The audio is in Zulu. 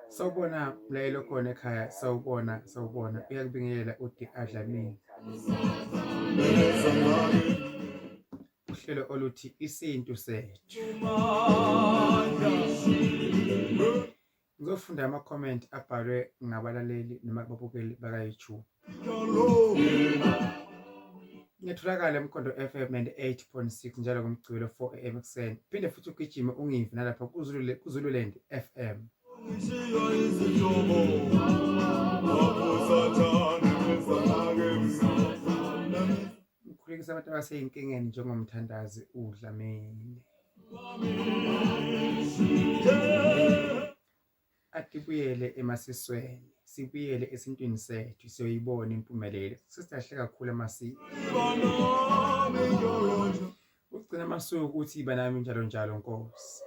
Sawubona mlayelo khona ekhaya, sawubona, sawubona. Uyakubingelela uDR Dlamini. Uhlelo oluthi isintu sethu. Ngizofunda ama-comment abhalwe ngabalaleli noma ababukeli baka-YouTube. Ngiyatholakala eMkhondo FM 98.6 njalo ngoMgqibelo 4 am ekuseni. Phinde futhi ugijime ungive nalapha kuZululand FM. Ngikhulekisa abantu abaseyinkingeni njengomthandazi uDlamini. Atibuyele emasisweni, sibuyele esintwini sethu siyoyibona impumelelo. Sesidahle kakhulu amasiko. Ugcina amasuku uthi iba nami njalo njalo Nkosi.